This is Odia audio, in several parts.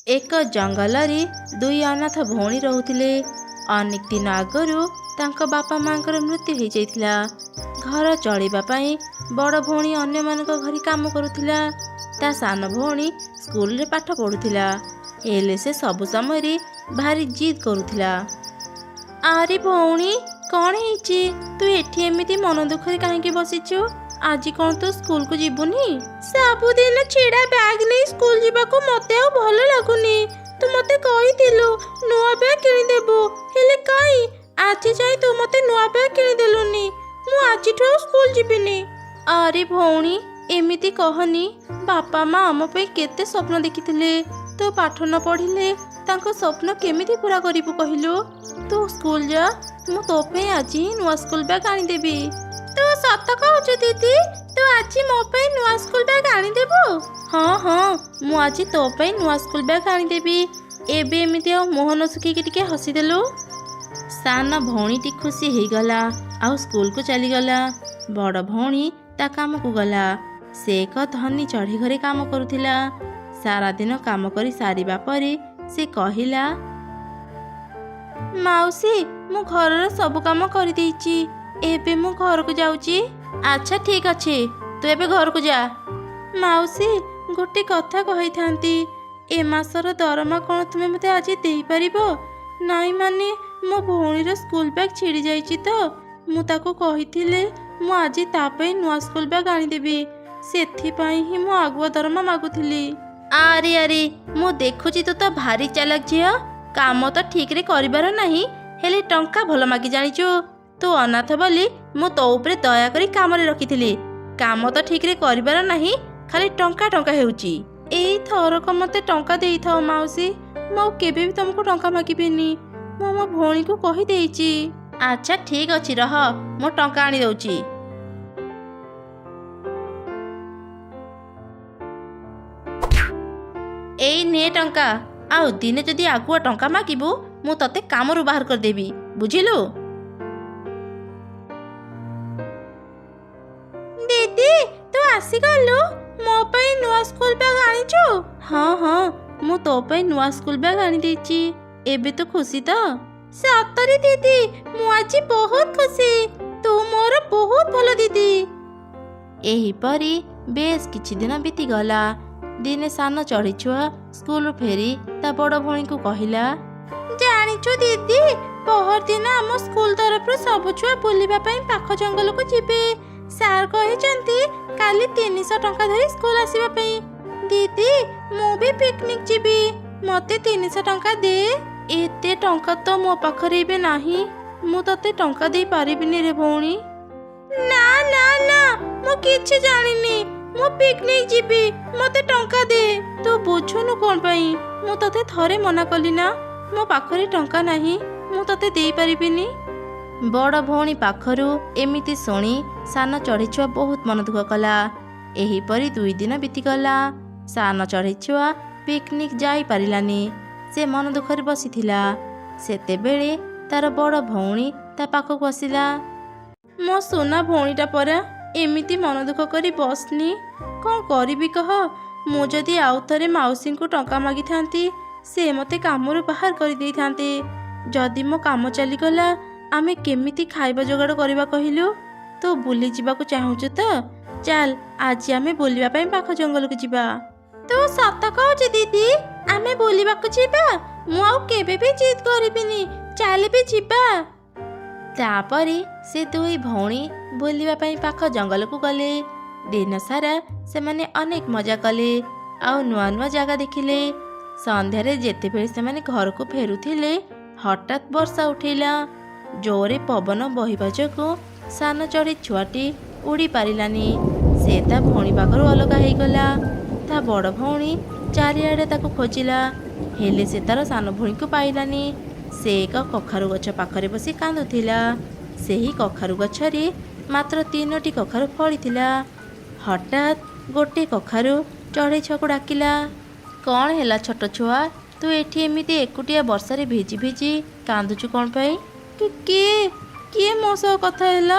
ଏକ ଜଙ୍ଗଲରେ ଦୁଇ ଅନାଥ ଭଉଣୀ ରହୁଥିଲେ। ଅନେକ ଦିନ ଆଗରୁ ତାଙ୍କ ବାପା ମାଆଙ୍କର ମୃତ୍ୟୁ ହେଇଯାଇଥିଲା। ଘର ଚଳିବା ପାଇଁ ବଡ଼ ଭଉଣୀ ଅନ୍ୟମାନଙ୍କ ଘରେ କାମ କରୁଥିଲା। ତା ସାନ ଭଉଣୀ ସ୍କୁଲରେ ପାଠ ପଢ଼ୁଥିଲା। ହେଲେ ସେ ସବୁ ସମୟରେ ଭାରି ଜିଦ୍ କରୁଥିଲା। ଆରେ ଭଉଣୀ, କ'ଣ ହେଇଛି? ତୁ ଏଠି ଏମିତି ମନ ଦୁଃଖରେ କାହିଁକି ବସିଛୁ? ଆଜି କ'ଣ ତୁ ସ୍କୁଲକୁ ଯିବୁନି? ସବୁଦିନ ଛିଡ଼ା ବ୍ୟାଗ୍ ନେଇ ସ୍କୁଲ ଯିବାକୁ ମୋତେ ଆଉ ଭଲ ଲାଗୁନି। ତୁ ମୋତେ କହିଥିଲୁ ନୂଆ ବ୍ୟାଗ୍ କିଣିଦେବୁ, ହେଲେ କାଇଁ ଆଜି ଯାଏଁ ତୁ ମୋତେ ନୂଆ ବ୍ୟାଗ୍ କିଣିଦେଲୁନି। ମୁଁ ଆଜିଠୁ ଆଉ ସ୍କୁଲ ଯିବିନି। ଆରେ ଭଉଣୀ, ଏମିତି କହନି। ବାପା ମା ଆମ ପାଇଁ କେତେ ସ୍ୱପ୍ନ ଦେଖିଥିଲେ। ତୁ ପାଠ ନ ପଢ଼ିଲେ ତାଙ୍କ ସ୍ୱପ୍ନ କେମିତି ପୂରା କରିବୁ କହିଲୁ? ତୁ ସ୍କୁଲ ଯା, ମୁଁ ତୋ ପାଇଁ ଆଜି ହିଁ ନୂଆ ସ୍କୁଲ ବ୍ୟାଗ୍ ଆଣିଦେବି। ତୁ ସତ କହୁଛୁ ଦିଦି? ତୁ ଆଜି ମୋ ପାଇଁ ନୂଆ ସ୍କୁଲ ବ୍ୟାଗ୍ ଆଣିଦେବୁ? ହଁ ହଁ, ମୁଁ ଆଜି ତୋ ପାଇଁ ନୂଆ ସ୍କୁଲ ବ୍ୟାଗ୍ ଆଣିଦେବି। ଏବେ ଏମିତି ଆଉ ମୁହଁ ନ ଶୁଖେଇକି ଟିକେ ହସିଦେଲୁ। ସାନ ଭଉଣୀଟି ଖୁସି ହେଇଗଲା ଆଉ ସ୍କୁଲକୁ ଚାଲିଗଲା। ବଡ଼ ଭଉଣୀ ତା କାମକୁ ଗଲା। ସେ ଏକ ଧନୀ ଚଢ଼େଇ ଘରେ କାମ କରୁଥିଲା। ସାରାଦିନ କାମ କରି ସାରିବା ପରେ ସେ କହିଲା, ମାଉସୀ, ମୁଁ ଘରର ସବୁ କାମ କରିଦେଇଛି, ଏବେ ମୁଁ ଘରକୁ ଯାଉଛି। ଆଚ୍ଛା ଠିକ୍ ଅଛି, ତୁ ଏବେ ଘରକୁ ଯା। ମାଉସୀ, ଗୋଟେ କଥା କହିଥାନ୍ତି। ଏ ମାସର ଦରମା କ'ଣ ତୁମେ ମୋତେ ଆଜି ଦେଇପାରିବ? ନାଇଁ ମାନେ, ମୋ ଭଉଣୀର ସ୍କୁଲ ବ୍ୟାଗ୍ ଛିଡ଼ି ଯାଇଛି ତ, ମୁଁ ତାକୁ କହିଥିଲେ ମୁଁ ଆଜି ତା ପାଇଁ ନୂଆ ସ୍କୁଲ ବ୍ୟାଗ୍ ଆଣିଦେବି, ସେଥିପାଇଁ ହିଁ ମୁଁ ଆଗୁଆ ଦରମା ମାଗୁଥିଲି। ଆରେ ଆରେ, ମୁଁ ଦେଖୁଛି ତୁ ତ ଭାରି ଚାଲାକ ଝିଅ। କାମ ତ ଠିକରେ କରିବାର ନାହିଁ, ହେଲେ ଟଙ୍କା ଭଲ ମାଗି ଜାଣିଛୁ। ତୁ ଅନାଥ ବୋଲି ମୁଁ ତୋ ଉପରେ ଦୟା କରି କାମରେ ରଖିଥିଲି। କାମ ତ ଠିକରେ କରିବାର ନାହିଁ, ଖାଲି ଟଙ୍କା ଟଙ୍କା ହେଉଛି। ଏଇ ଥରକ ମୋତେ ଟଙ୍କା ଦେଇଥାଅ ମାଉସୀ, ମୁଁ ଆଉ କେବେ ବି ତମକୁ ଟଙ୍କା ମାଗିବିନି। ମୁଁ ମୋ ଭଉଣୀକୁ କହିଦେଇଛି। ଆଚ୍ଛା ଠିକ ଅଛି, ରହ, ମୁଁ ଟଙ୍କା ଆଣିଦେଉଛି। ଏଇ ନେ ଟଙ୍କା। ଆଉ ଦିନେ ଯଦି ଆଗୁଆ ଟଙ୍କା ମାଗିବୁ, ମୁଁ ତତେ କାମରୁ ବାହାର କରିଦେବି, ବୁଝିଲୁ? ଦିଦି, ତୁ ଆସିଗଲୁ? ମୋ ପାଇଁ ନୂଆ ସ୍କୁଲ ବ୍ୟାଗ୍ ଆଣିଛୁ? ହଁ ହଁ, ମୁଁ ତୋ ପାଇଁ ନୂଆ ସ୍କୁଲ ବ୍ୟାଗ୍ ଆଣିଦେଇଛି। ଏବେ ତୁ ଖୁସି ତ? ସତରେ ଦିଦି, ମୁଁ ଆଜି ବହୁତ ଖୁସି। ତୁ ମୋର ବହୁତ ଭଲ ଦିଦି। ଏହିପରି ବେଶ କିଛି ଦିନ ବିତିଗଲା। ଦିନେ ସାନ ଚଢ଼େଇ ଛୁଆ ସ୍କୁଲରୁ ଫେରି ତା ବଡ଼ ଭଉଣୀକୁ କହିଲା, ଜାଣିଛୁ ଦିଦି, ପହରଦିନ ଆମ ସ୍କୁଲ ତରଫରୁ ସବୁ ଛୁଆ ବୁଲିବା ପାଇଁ ପାଖ ଜଙ୍ଗଲକୁ ଯିବେ। ସାର୍ କହିଛନ୍ତି କାଲି 300 ଟଙ୍କା ଧରି ସ୍କୁଲ ଆସିବା ପାଇଁ। ଦିଦି, ମୁଁ ବି ପିକନିକ ଯିବି, ମୋତେ 300 ଟଙ୍କା ଦେ। ଏତେ ଟଙ୍କା ତ ମୋ ପାଖରେ ଏବେ ନାହିଁ, ମୁଁ ତତେ ଟଙ୍କା ଦେଇପାରିବିନି ରେ ଭଉଣୀ। ନା ନା ନା, ମୁଁ କିଛି ଜାଣିନି, ମୁଁ ପିକନିକ ଯିବି, ମୋତେ ଟଙ୍କା ଦେ। ତୁ ବୁଝୁନୁ କ'ଣ ପାଇଁ? ମୁଁ ତତେ ଥରେ ମନା କଲି ନା, ମୋ ପାଖରେ ଟଙ୍କା ନାହିଁ, ମୁଁ ତତେ ଦେଇପାରିବିନି। ବଡ଼ ଭଉଣୀ ପାଖରୁ ଏମିତି ଶୁଣି ସାନ ଚଢ଼େଇ ଛୁଆ ବହୁତ ମନ ଦୁଃଖ କଲା। ଏହିପରି 2 ଦିନ ବିତିଗଲା। ସାନ ଚଢ଼େଇ ଛୁଆ ପିକନିକ ଯାଇପାରିଲାନି। ସେ ମନ ଦୁଃଖରେ ବସିଥିଲା। ସେତେବେଳେ ତାର ବଡ଼ ଭଉଣୀ ତା ପାଖକୁ ଆସିଲା। ମୋ ସୁନା ଭଉଣୀଟା ପରା, ଏମିତି ମନ ଦୁଃଖ କରି ବସନି। କ'ଣ କରିବି କହ? ମୁଁ ଯଦି ଆଉ ଥରେ ମାଉସୀଙ୍କୁ ଟଙ୍କା ମାଗିଥାନ୍ତି, ସେ ମୋତେ କାମରୁ ବାହାର କରିଦେଇଥାନ୍ତେ। ଯଦି ମୋ କାମ ଚାଲିଗଲା, ଆମେ କେମିତି ଖାଇବା ଯୋଗାଡ଼ କରିବା କହିଲୁ? ତୁ ବୁଲି ଯିବାକୁ ଚାହୁଁଛୁ ତ? ଚାଲ, ଆଜି ଆମେ ବୁଲିବା ପାଇଁ ପାଖ ଜଙ୍ଗଲକୁ ଯିବା। ତୁ ସତ କହୁଛୁ ଦିଦି? ଆମେ ବୁଲିବାକୁ ଯିବା? ମୁଁ ଆଉ କେବେ ବି ଜିଦ୍ କରିବିନି, ଚାଲ ବି ଯିବା। ତାପରେ ସେ ଦୁଇ ଭଉଣୀ ବୁଲିବା ପାଇଁ ପାଖ ଜଙ୍ଗଲକୁ ଗଲେ। ଦିନ ସାରା ସେମାନେ ଅନେକ ମଜା କଲେ ଆଉ ନୂଆ ନୂଆ ଜାଗା ଦେଖିଲେ। ସନ୍ଧ୍ୟାରେ ଯେତେବେଳେ ସେମାନେ ଘରକୁ ଫେରୁଥିଲେ, ହଠାତ୍ ବର୍ଷା ଉଠେଇଲା। ଜୋରେ ପବନ ବହିବା ଯୋଗୁଁ ସାନ ଚଢ଼େଇ ଛୁଆଟି ଉଡ଼ି ପାରିଲାନି। ସେ ତା ଭଉଣୀ ପାଖରୁ ଅଲଗା ହେଇଗଲା। ତା ବଡ଼ ଭଉଣୀ ଚାରିଆଡ଼େ ତାକୁ ଖୋଜିଲା, ହେଲେ ସେ ତାର ସାନ ଭଉଣୀକୁ ପାଇଲାନି। ସେ ଏକ କଖାରୁ ଗଛ ପାଖରେ ବସି କାନ୍ଦୁଥିଲା। ସେହି କଖାରୁ ଗଛରେ ମାତ୍ର 3ଟି କଖାରୁ ଫଳିଥିଲା। ହଠାତ୍ ଗୋଟେ କଖାରୁ ଚଢ଼େଇ ଛୁଆକୁ ଡାକିଲା, କ'ଣ ହେଲା ଛୋଟ ଛୁଆ, ତୁ ଏଠି ଏମିତି ଏକୁଟିଆ ବର୍ଷାରେ ଭିଜି ଭିଜି କାନ୍ଦୁଛୁ କ'ଣ ପାଇଁ? କିଏ କିଏ ମୋ ସହ କଥା ହେଲା?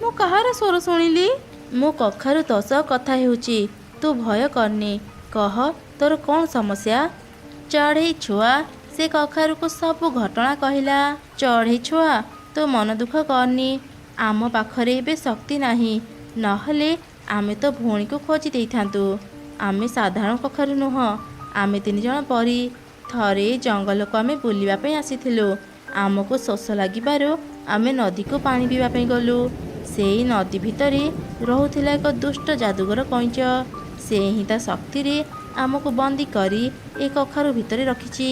ମୁଁ କାହାର ସ୍ୱର ଶୁଣିଲି? ମୁଁ କଖାରୁ ତୋ ସହ କଥା ହେଉଛି, ତୁ ଭୟ କରନି। କହ, ତୋର କ'ଣ ସମସ୍ୟା? ଚଢ଼େଇ ଛୁଆ ସେ କଖାରୁକୁ ସବୁ ଘଟଣା କହିଲା। ଚଢ଼େଇ ଛୁଆ, ତୋ ମନ ଦୁଃଖ କରନି। ଆମ ପାଖରେ ଏବେ ଶକ୍ତି ନାହିଁ, ନହେଲେ ଆମେ ତୋ ଭଉଣୀକୁ ଖୋଜି ଦେଇଥାନ୍ତୁ। ଆମେ ସାଧାରଣ କଖାରୁ ନୁହଁ, ଆମେ 3 ଜଣ ପରି। ଥରେ ଏ ଜଙ୍ଗଲକୁ ଆମେ ବୁଲିବା ପାଇଁ ଆସିଥିଲୁ। ଆମକୁ ଶୋଷ ଲାଗିବାରୁ ଆମେ ନଦୀକୁ ପାଣି ପିଇବା ପାଇଁ ଗଲୁ। ସେଇ ନଦୀ ଭିତରେ ରହୁଥିଲା ଏକ ଦୁଷ୍ଟ ଯାଦୁଗର କଇଁଚ। ସେ ହିଁ ତା ଶକ୍ତିରେ ଆମକୁ ବନ୍ଦୀ କରି ଏ କଖାରୁ ଭିତରେ ରଖିଛି।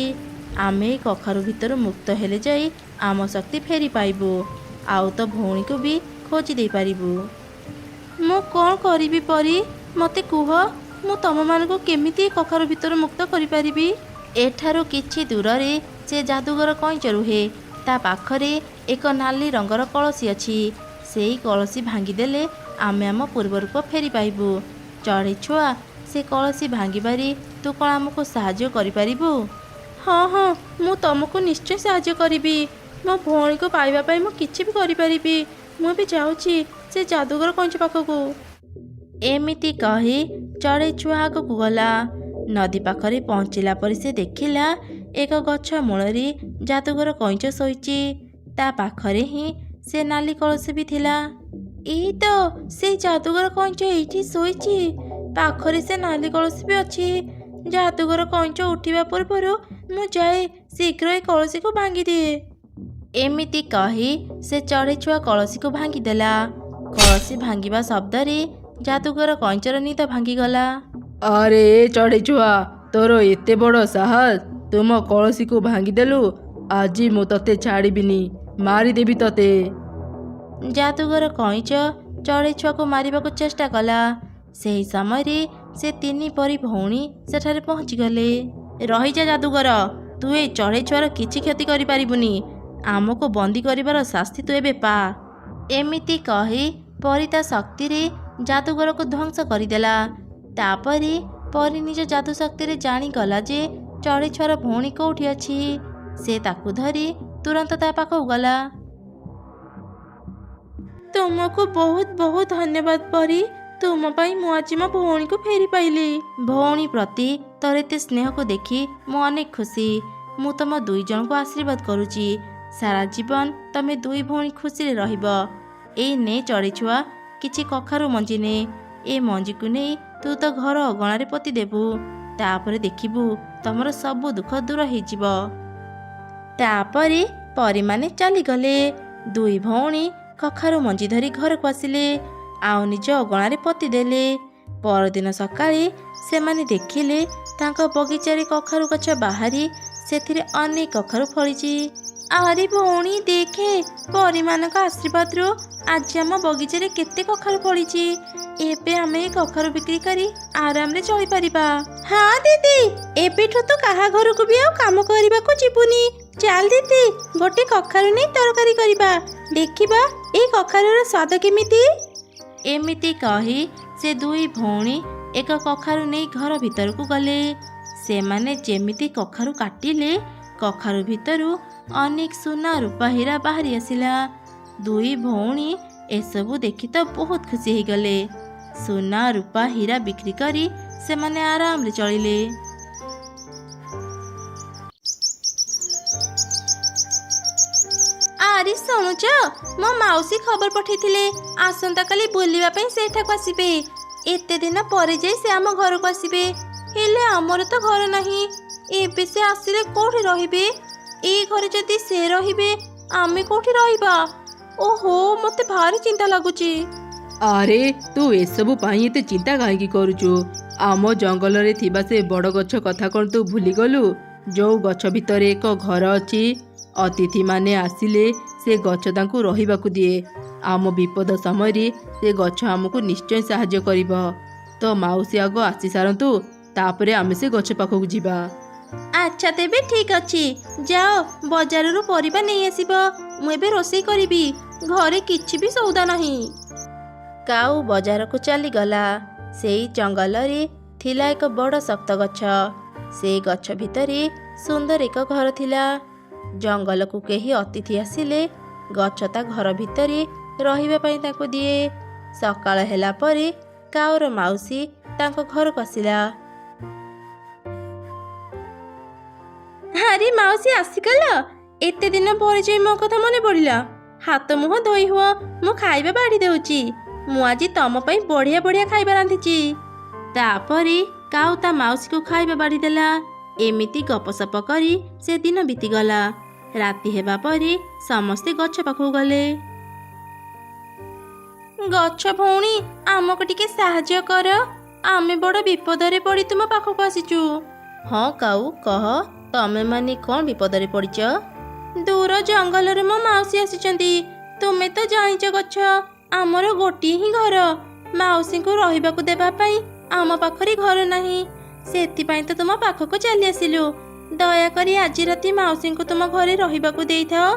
ଆମେ ଏ କଖାରୁ ଭିତରୁ ମୁକ୍ତ ହେଲେ ଯାଇ ଆମ ଶକ୍ତି ଫେରି ପାଇବୁ ଆଉ ତୋ ଭଉଣୀକୁ ବି ଖୋଜି ଦେଇପାରିବୁ। ମୁଁ କ'ଣ କରିବି ପରି, ମୋତେ କୁହ। ମୁଁ ତମମାନଙ୍କୁ କେମିତି ଏ କଖାରୁ ଭିତରୁ ମୁକ୍ତ କରିପାରିବି? ଏଠାରୁ କିଛି ଦୂରରେ ସେ ଯାଦୁଗର କଇଁଚ ରୁହେ। ତା ପାଖରେ ଏକ ନାଲି ରଙ୍ଗର କଳସୀ ଅଛି। ସେଇ କଳସୀ ଭାଙ୍ଗିଦେଲେ ଆମେ ଆମ ପୂର୍ବ ରୂପ ଫେରି ପାଇବୁ। ଚଢ଼େଇ ଛୁଆ, ସେ କଳସୀ ଭାଙ୍ଗିବାରେ ତୁ କ'ଣ ଆମକୁ ସାହାଯ୍ୟ କରିପାରିବୁ? ହଁ ହଁ, ମୁଁ ତମକୁ ନିଶ୍ଚୟ ସାହାଯ୍ୟ କରିବି। ମୋ ଭଉଣୀକୁ ପାଇବା ପାଇଁ ମୁଁ କିଛି ବି କରିପାରିବି। ମୁଁ ଏବେ ଯାଉଛି ସେ ଯାଦୁଗର କଇଁଚ ପାଖକୁ। ଏମିତି କହି ଚଢ଼େଇ ଛୁଆ ଆଗକୁ ଗଲା। ନଦୀ ପାଖରେ ପହଞ୍ଚିଲା ପରେ ସେ ଦେଖିଲା, ଏକ ଗଛ ମୂଳରେ ଯାଦୁଗର କଇଁଚ ଶୋଇଛି। ତା ପାଖରେ ହିଁ ସେ ନାଲି କଳସୀ ବି ଥିଲା। ଏଇ ତ ସେଇ ଯାଦୁଗର କଇଁଚ ଏଇଠି ଶୋଇଛି। ପାଖରେ ସେ ନାଲି କଳସୀ ବି ଅଛି। ଯାଦୁଗର କଇଁଚ ଉଠିବା ପୂର୍ବରୁ ମୁଁ ଯାଏ ଶୀଘ୍ର ଏ କଳସୀକୁ ଭାଙ୍ଗିଦିଏ। ଏମିତି କହି ସେ ଚଢ଼େଇ ଛୁଆ କଳସୀକୁ ଭାଙ୍ଗିଦେଲା। କଳସୀ ଭାଙ୍ଗିବା ଶବ୍ଦରେ ଯାଦୁଗର କଇଁଚର ନିଦ ଭାଙ୍ଗିଗଲା। ଆରେ ଏ ଚଢ଼େଇ ଛୁଆ, ତୋର ଏତେ ବଡ଼ ସାହସ! ତୁ ମୋ କଳସୀକୁ ଭାଙ୍ଗିଦେଲୁ? ଆଜି ମୁଁ ତତେ ଛାଡ଼ିବିନି, ମାରିଦେବି ତତେ। ଯାଦୁଗର କଇଁଚ ଚଢ଼େଇ ଛୁଆକୁ ମାରିବାକୁ ଚେଷ୍ଟା କଲା। ସେହି ସମୟରେ ସେ ତିନି ପରି ଭଉଣୀ ସେଠାରେ ପହଞ୍ଚିଗଲେ। ରହିଯା ଯାଦୁଗର, ତୁ ଏ ଚଢ଼େଇ ଛୁଆର କିଛି କ୍ଷତି କରିପାରିବୁନି। ଆମକୁ ବନ୍ଦୀ କରିବାର ଶାସ୍ତି ତୁ ଏବେ ପା। ଏମିତି କହି ପରି ତା ଶକ୍ତିରେ ଯାଦୁଗରକୁ ଧ୍ୱଂସ କରିଦେଲା। ତାପରେ ପରି ନିଜ ଯାଦୁ ଶକ୍ତିରେ ଜାଣିଗଲା ଯେ ଚଢ଼େଇ ଛୁଆର ଭଉଣୀ କୋଉଠି ଅଛି। ସେ ତାକୁ ଧରି ତୁରନ୍ତ ତା ପାଖକୁ ଗଲା। ତୁମକୁ ବହୁତ ବହୁତ ଧନ୍ୟବାଦ ପରି। ତୁମ ପାଇଁ ମୁଁ ଆଜି ମୋ ଭଉଣୀକୁ ଫେରି ପାଇଲି। ଭଉଣୀ ପ୍ରତି ତୋର ଏତେ ସ୍ନେହକୁ ଦେଖି ମୁଁ ଅନେକ ଖୁସି। ମୁଁ ତମ 2 ଜଣଙ୍କୁ ଆଶୀର୍ବାଦ କରୁଛି, ସାରା ଜୀବନ ତମେ ଦୁଇ ଭଉଣୀ ଖୁସିରେ ରହିବ। ଏଇ ନେ ଚଢ଼େଇ ଛୁଆ, କିଛି କଖାରୁ ମଞ୍ଜି ନେ। ଏ ମଞ୍ଜିକୁ ନେଇ ତୁ ତୋ ଘର ଅଗଣାରେ ପୋତି ଦେବୁ। ତାପରେ ଦେଖିବୁ, ତମର ସବୁ ଦୁଃଖ ଦୂର ହେଇଯିବ। ତାପରେ ପରୀମାନେ ଚାଲିଗଲେ। ଦୁଇ ଭଉଣୀ କଖାରୁ ମଞ୍ଜି ଧରି ଘରକୁ ଆସିଲେ ଆଉ ନିଜ ଅଗଣାରେ ପୋତି ଦେଲେ। ପରଦିନ ସକାଳେ ସେମାନେ ଦେଖିଲେ, ତାଙ୍କ ବଗିଚାରେ କଖାରୁ ଗଛ ବାହାରି ସେଥିରେ ଅନେକ କଖାରୁ ଫଳିଛି। ଆରେ ଭଉଣୀ, ଦେଖେ, ପରୀମାନଙ୍କ ଆଶୀର୍ବାଦରୁ ଆଜି ଆମ ବଗିଚାରେ କେତେ କଖାରୁ ଫଳିଛି। ଏବେ ଆମେ ଏ କଖାରୁ ବିକ୍ରି କରି ଆରାମରେ ଚଳିପାରିବା। ହଁ ଦିଦି, ଏବେଠୁ ତ କାହା ଘରକୁ ବି ଆଉ କାମ କରିବାକୁ ଯିବୁନି। ଚାଲ ଦିଦି, ଗୋଟେ କଖାରୁ ନେଇ ତରକାରୀ କରିବା। ଦେଖିବା ଏଇ କଖାରୁର ସ୍ୱାଦ କେମିତି। ଏମିତି କହି ସେ ଦୁଇ ଭଉଣୀ ଏକ କଖାରୁ ନେଇ ଘର ଭିତରକୁ ଗଲେ। ସେମାନେ ଯେମିତି କଖାରୁ କାଟିଲେ, କଖାରୁ ଭିତରୁ ଅନେକ ସୁନା, ରୂପା, ହୀରା ବାହାରି ଆସିଲା। ଦୁଇ ଭଉଣୀ ଏସବୁ ଦେଖି ତ ବହୁତ ଖୁସି ହେଇଗଲେ। ସୁନା, ରୂପା, ହୀରା ବିକ୍ରି କରି ସେମାନେ ଆରାମରେ ଚଳିଲେ। ଆରେ ଶୁଣୁଛ, ମୋ ମାଉସୀ ଖବର ପଠେଇଥିଲେ, ଆସନ୍ତାକାଲି ବୁଲିବା ପାଇଁ ସେଠାକୁ ଆସିବେ। ଏତେ ଦିନ ପରେ ଯାଇ ସେ ଆମ ଘରକୁ ଆସିବେ। ହେଲେ ଆମର ତ ଘର ନାହିଁ। ଏବେ ସେ ଆସିଲେ କୋଉଠି ରହିବେ? ଏଇ ଘରେ ଯଦି ସେ ରହିବେ, ଆମେ କୋଉଠି ରହିବା? ଓହୋ, ମୋତେ ଭାରି ଚିନ୍ତା ଲାଗୁଛି। ଆରେ, ତୁ ଏସବୁ ପାଇଁ ଏତେ ଚିନ୍ତା କାହିଁକି କରୁଛୁ? ଆମ ଜଙ୍ଗଲରେ ଥିବା ସେ ବଡ଼ ଗଛ କଥା କ'ଣ ତୁ ଭୁଲିଗଲୁ? ଯୋଉ ଗଛ ଭିତରେ ଏକ ଘର ଅଛି। ଅତିଥିମାନେ ଆସିଲେ ସେ ଗଛ ତାଙ୍କୁ ରହିବାକୁ ଦିଏ। ଆମ ବିପଦ ସମୟରେ ସେ ଗଛ ଆମକୁ ନିଶ୍ଚୟ ସାହାଯ୍ୟ କରିବ। ତୋ ମାଉସୀ ଆଗ ଆସି ସାରନ୍ତୁ, ତାପରେ ଆମେ ସେ ଗଛ ପାଖକୁ ଯିବା। ଆଚ୍ଛା, ତେବେ ଠିକ୍ ଅଛି। ଯାଅ, ବଜାରରୁ ପରିବା ନେଇ ଆସିବ। ମୁଁ ଏବେ ରୋଷେଇ କରିବି। ଘରେ କିଛି ବି ସଉଦା ନାହିଁ। କାଉ ବଜାରକୁ ଚାଲିଗଲା। ସେଇ ଜଙ୍ଗଲରେ ଥିଲା ଏକ ବଡ଼ ଶକ୍ତ ଗଛ। ସେ ଗଛ ଭିତରେ ସୁନ୍ଦର ଏକ ଘର ଥିଲା। ଜଙ୍ଗଲକୁ କେହି ଅତିଥି ଆସିଲେ ଗଛ ତା ଘର ଭିତରେ ରହିବା ପାଇଁ ତାଙ୍କୁ ଦିଏ। ସକାଳ ହେଲା ପରେ କାଉର ମାଉସୀ ତାଙ୍କ ଘରକୁ ଆସିଲା। ଆରେ ମାଉସୀ, ଆସିଗଲ? ଏତେ ଦିନ ପରେ ଯାଇ ମୋ କଥା ମନେ ପଡ଼ିଲା? ହାତ ମୁହଁ ଧୋଇ ହୁଅ, ମୁଁ ଖାଇବା ବାଢ଼ି ଦେଉଛି। ମୁଁ ଆଜି ତମ ପାଇଁ ବଢ଼ିଆ ବଢ଼ିଆ ଖାଇବା ରାନ୍ଧିଛି। ତାପରେ କାଉ ତା ମାଉସୀକୁ ଖାଇବା ବାଢ଼ିଦେଲା। ଏମିତି ଗପସପ କରି ସେ ଦିନ ବିତିଗଲା। ରାତି ହେବା ପରେ ସମସ୍ତେ ଗଛ ପାଖକୁ ଗଲେ। ଗଛ ଭଉଣୀ, ଆମକୁ ଟିକେ ସାହାଯ୍ୟ କର। ଆମେ ବଡ଼ ବିପଦରେ ପଡ଼ି ତୁମ ପାଖକୁ ଆସିଛୁ। ହଁ କାଉ, କହ, ତମେ ମାନେ କ'ଣ ବିପଦରେ ପଡ଼ିଛ? ଦୂର ଜଙ୍ଗଲରୁ ମୋ ମାଉସୀ ଆସିଛନ୍ତି। ତୁମେ ତ ଜାଣିଛ ଗଛ, ଆମର ଗୋଟିଏ ହିଁ ଘର। ମାଉସୀଙ୍କୁ ରହିବାକୁ ଦେବା ପାଇଁ ଆମ ପାଖରେ ଘର ନାହିଁ। ସେଥିପାଇଁ ତ ତୁମ ପାଖକୁ ଚାଲି ଆସିଲୁ। ଦୟାକରି ଆଜି ରାତି ମାଉସୀଙ୍କୁ ତୁମ ଘରେ ରହିବାକୁ ଦେଇଥାଅ।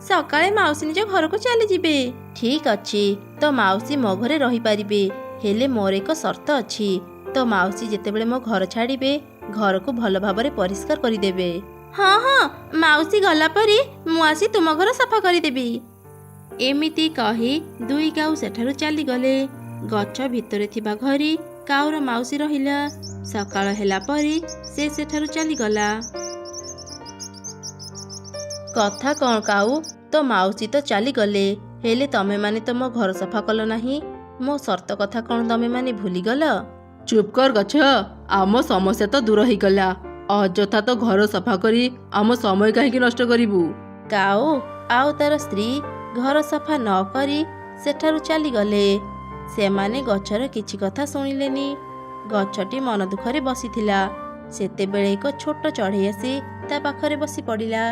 ସକାଳେ ମାଉସୀ ନିଜ ଘରକୁ ଚାଲିଯିବେ। ଠିକ୍ ଅଛି, ତ ମାଉସୀ ମୋ ଘରେ ରହିପାରିବେ। ହେଲେ ମୋର ଏକ ସର୍ତ୍ତ ଅଛି। ତ ମାଉସୀ ଯେତେବେଳେ ମୋ ଘର ଛାଡ଼ିବେ, ଘରକୁ ଭଲ ଭାବରେ ପରିଷ୍କାର କରିଦେବେ। ହଁ ହଁ, ମାଉସୀ ଗଲା ପରେ ମୁଁ ଆସି ତୁମ ଘର ସଫା କରିଦେବି। ଏମିତି କହି ଦୁଇ କାଉ ସେଠାରୁ ଚାଲିଗଲେ। ଗଛ ଭିତରେ ଥିବା ଘରେ କାଉର ମାଉସୀ ରହିଲା। ସକାଳ ହେଲା ପରେ ସେ ସେଠାରୁ ଚାଲିଗଲା। କଥା କ'ଣ କାଉ, ତୋ ମାଉସୀ ତ ଚାଲିଗଲେ, ହେଲେ ତମେମାନେ ତ ମୋ ଘର ସଫା କଲ ନାହିଁ। ମୋ ସର୍ତ୍ତ କଥା କ'ଣ ତମେମାନେ ଭୁଲିଗଲ? ଚୁପ୍ କର ଗଛ, ଆମ ସମସ୍ୟା ତ ଦୂର ହେଇଗଲା। ଅଯଥା ତ ଘର ସଫା କରି ଆମ ସମୟ କାହିଁକି ନଷ୍ଟ କରିବୁ? କାଉ ଆଉ ତାର ସ୍ତ୍ରୀ ଘର ସଫା ନ କରି ସେଠାରୁ ଚାଲିଗଲେ। ସେମାନେ ଗଛର କିଛି କଥା ଶୁଣିଲେନି। ଗଛଟି ମନ ଦୁଃଖରେ ବସିଥିଲା। ସେତେବେଳେ ଏକ ଛୋଟ ଚଢ଼େଇ ଆସି ତା ପାଖରେ ବସି ପଡ଼ିଲା।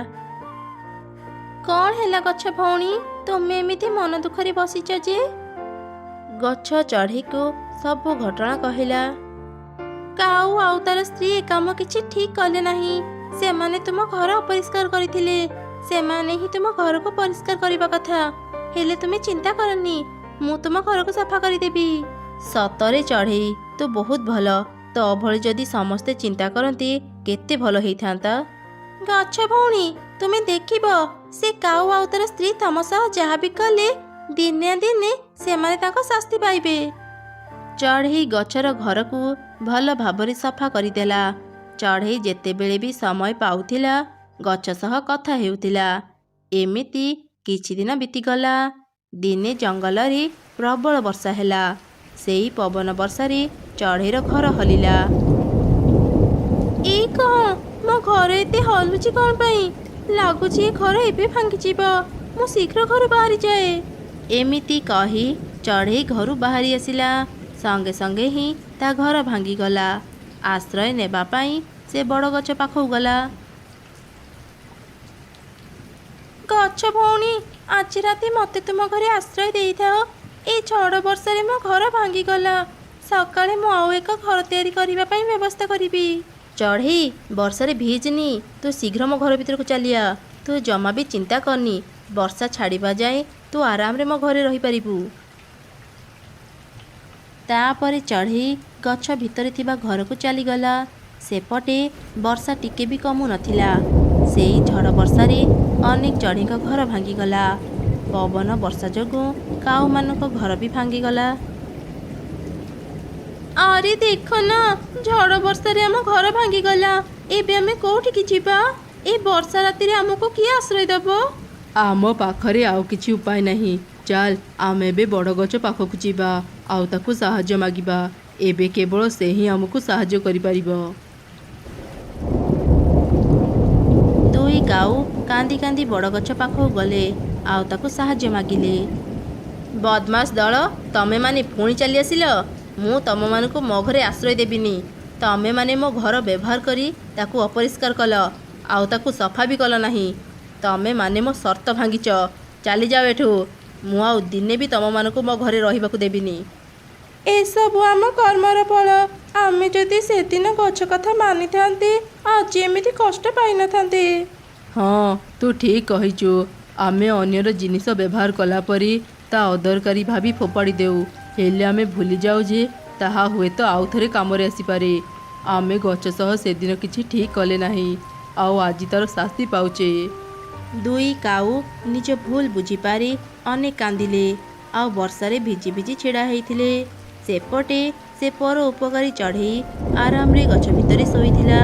କ'ଣ ହେଲା ଗଛ ଭଉଣୀ, ତୁମେ ଏମିତି ମନ ଦୁଃଖରେ ବସିଛ ଯେ? ଗଛ ଚଢ଼େଇକୁ ସବୁ ଘଟଣା କହିଲା। କାଉ ଆଉ ତାର ସ୍ତ୍ରୀ ଏ କାମ କିଛି ଠିକ୍ କଲେ ନାହିଁ। ସେମାନେ ତୁମ ଘର ଅପରିଷ୍କାର କରିଥିଲେ। ସେମାନେ ହିଁ ତୁମ ଘରକୁ ପରିଷ୍କାର କରିବା କଥା। ହେଲେ ତୁମେ ଚିନ୍ତା କରନି, ମୁଁ ତୁମ ଘରକୁ ସଫା କରିଦେବି। ସତରେ ଚଢ଼େଇ, ତୁ ବହୁତ ଭଲ। ତୋ ଭଳି ଯଦି ସମସ୍ତେ ଚିନ୍ତା କରନ୍ତି, କେତେ ଭଲ ହେଇଥାନ୍ତା। ଗଛ ଭଉଣୀ, ତୁମେ ଦେଖିବ, ସେ କାଉ ଆଉ ତାର ସ୍ତ୍ରୀ ତମ ସହ ଯାହା ବି କଲେ, ଦିନେ ନା ଦିନେ ସେମାନେ ତାଙ୍କ ଶାସ୍ତି ପାଇବେ। ଚଢ଼େଇ ଗଛର ଘରକୁ ଭଲ ଭାବରେ ସଫା କରିଦେଲା। ଚଢ଼େଇ ଯେତେବେଳେ ବି ସମୟ ପାଉଥିଲା, ଗଛ ସହ କଥା ହେଉଥିଲା। ଏମିତି କିଛି ଦିନ ବିତିଗଲା। ଦିନେ ଜଙ୍ଗଲରେ ପ୍ରବଳ ବର୍ଷା ହେଲା। ସେଇ ପବନ ବର୍ଷାରେ ଚଢ଼େଇର ଘର ହଲିଲା। ଏଇ କ'ଣ, ମୋ ଘର ଏତେ ହଲୁଛି କ'ଣ ପାଇଁ? ଲାଗୁଛି ଏ ଘର ଏବେ ଭାଙ୍ଗିଯିବ। ମୁଁ ଶୀଘ୍ର ଘରୁ ବାହାରି ଯାଏ। ଏମିତି କହି ଚଢ଼େଇ ଘରୁ ବାହାରି ଆସିଲା। ସଙ୍ଗେ ସଙ୍ଗେ ହିଁ ତା ଘର ଭାଙ୍ଗିଗଲା। ଆଶ୍ରୟ ନେବା ପାଇଁ ସେ ବଡ଼ ଗଛ ପାଖକୁ ଗଲା। ଗଛ ଭଉଣୀ, ଆଜି ରାତି ମୋତେ ତୁମ ଘରେ ଆଶ୍ରୟ ଦେଇଥାଅ। ଏ ଝଡ଼ ବର୍ଷାରେ ମୋ ଘର ଭାଙ୍ଗିଗଲା। ସକାଳେ ମୁଁ ଆଉ ଏକ ଘର ତିଆରି କରିବା ପାଇଁ ବ୍ୟବସ୍ଥା କରିବି। ଚଢ଼େଇ, ବର୍ଷାରେ ଭିଜନି। ତୁ ଶୀଘ୍ର ମୋ ଘର ଭିତରକୁ ଚାଲିଆ। ତୁ ଜମା ବି ଚିନ୍ତା କରନି। ବର୍ଷା ଛାଡ଼ିବା ଯାଏଁ ତୁ ଆରାମରେ ମୋ ଘରେ ରହିପାରିବୁ। ତାପରେ ଚଢ଼େଇ ଗଛ ଭିତରେ ଥିବା ଘରକୁ ଚାଲିଗଲା। ସେପଟେ ବର୍ଷା ଟିକେ ବି କମୁନଥିଲା। ସେଇ ଝଡ଼ ବର୍ଷାରେ ଅନେକ ଚଢ଼େଇଙ୍କ ଘର ଭାଙ୍ଗିଗଲା। ପବନ ବର୍ଷା ଯୋଗୁଁ କାଉମାନଙ୍କ ଘର ବି ଭାଙ୍ଗିଗଲା। ଆରେ ଦେଖ ନା, ଝଡ଼ ବର୍ଷାରେ ଆମ ଘର ଭାଙ୍ଗିଗଲା। ଏବେ ଆମେ କୋଉଠିକି ଯିବା? ଏ ବର୍ଷା ରାତିରେ ଆମକୁ କିଏ ଆଶ୍ରୟ ଦେବ? ଆମ ପାଖରେ ଆଉ କିଛି ଉପାୟ ନାହିଁ। ଚାଲ, ଆମେ ଏବେ ବଡ଼ ଗଛ ପାଖକୁ ଯିବା ଆଉ ତାକୁ ସାହାଯ୍ୟ ମାଗିବା। ଏବେ କେବଳ ସେ ହିଁ ଆମକୁ ସାହାଯ୍ୟ କରିପାରିବ। ଦୁଇ କାଉ କାନ୍ଦି କାନ୍ଦି ବଡ଼ ଗଛ ପାଖକୁ ଗଲେ ଆଉ ତାକୁ ସାହାଯ୍ୟ ମାଗିଲେ। ବଦମାସ ଦଳ, ତମେମାନେ ପୁଣି ଚାଲି ଆସିଲ? ମୁଁ ତମମାନଙ୍କୁ ମୋ ଘରେ ଆଶ୍ରୟ ଦେବିନି। ତମେମାନେ ମୋ ଘର ବ୍ୟବହାର କରି ତାକୁ ଅପରିଷ୍କାର କଲ, ଆଉ ତାକୁ ସଫା ବି କଲ ନାହିଁ। ତମେମାନେ ମୋ ସର୍ତ୍ତ ଭାଙ୍ଗିଛ। ଚାଲିଯାଅ ଏଠୁ। ମୁଁ ଆଉ ଦିନେ ବି ତମମାନଙ୍କୁ ମୋ ଘରେ ରହିବାକୁ ଦେବିନି। ଏସବୁ ଆମ କର୍ମର ଫଳ। ଆମେ ଯଦି ସେଦିନ ଗଛ କଥା ମାନିଥାନ୍ତେ, ଆଜି ଏମିତି କଷ୍ଟ ପାଇନଥାନ୍ତେ। ହଁ, ତୁ ଠିକ୍ କହିଛୁ। ଆମେ ଅନ୍ୟର ଜିନିଷ ବ୍ୟବହାର କଲା ପରେ ତା ଅଦରକାରୀ ଭାବି ଫୋପାଡ଼ି ଦେଉ। ହେଲେ ଆମେ ଭୁଲି ଯାଉ ଯେ ତାହା ହୁଏତ ଆଉ ଥରେ କାମରେ ଆସିପାରେ। ଆମେ ଗଛ ସହ ସେଦିନ କିଛି ଠିକ୍ କଲେ ନାହିଁ, ଆଉ ଆଜି ତାର ଶାସ୍ତି ପାଉଛେ। ଦୁଇ କାଉ ନିଜ ଭୁଲ ବୁଝିପାରି ଅନେକ କାନ୍ଦିଲେ ଆଉ ବର୍ଷାରେ ଭିଜି ଭିଜି ଛିଡ଼ା ହେଇଥିଲେ। ସେପଟେ ସେ ପର ଉପକାରୀ ଚଢ଼େଇ ଆରାମରେ ଗଛ ଭିତରେ ଶୋଇଥିଲା।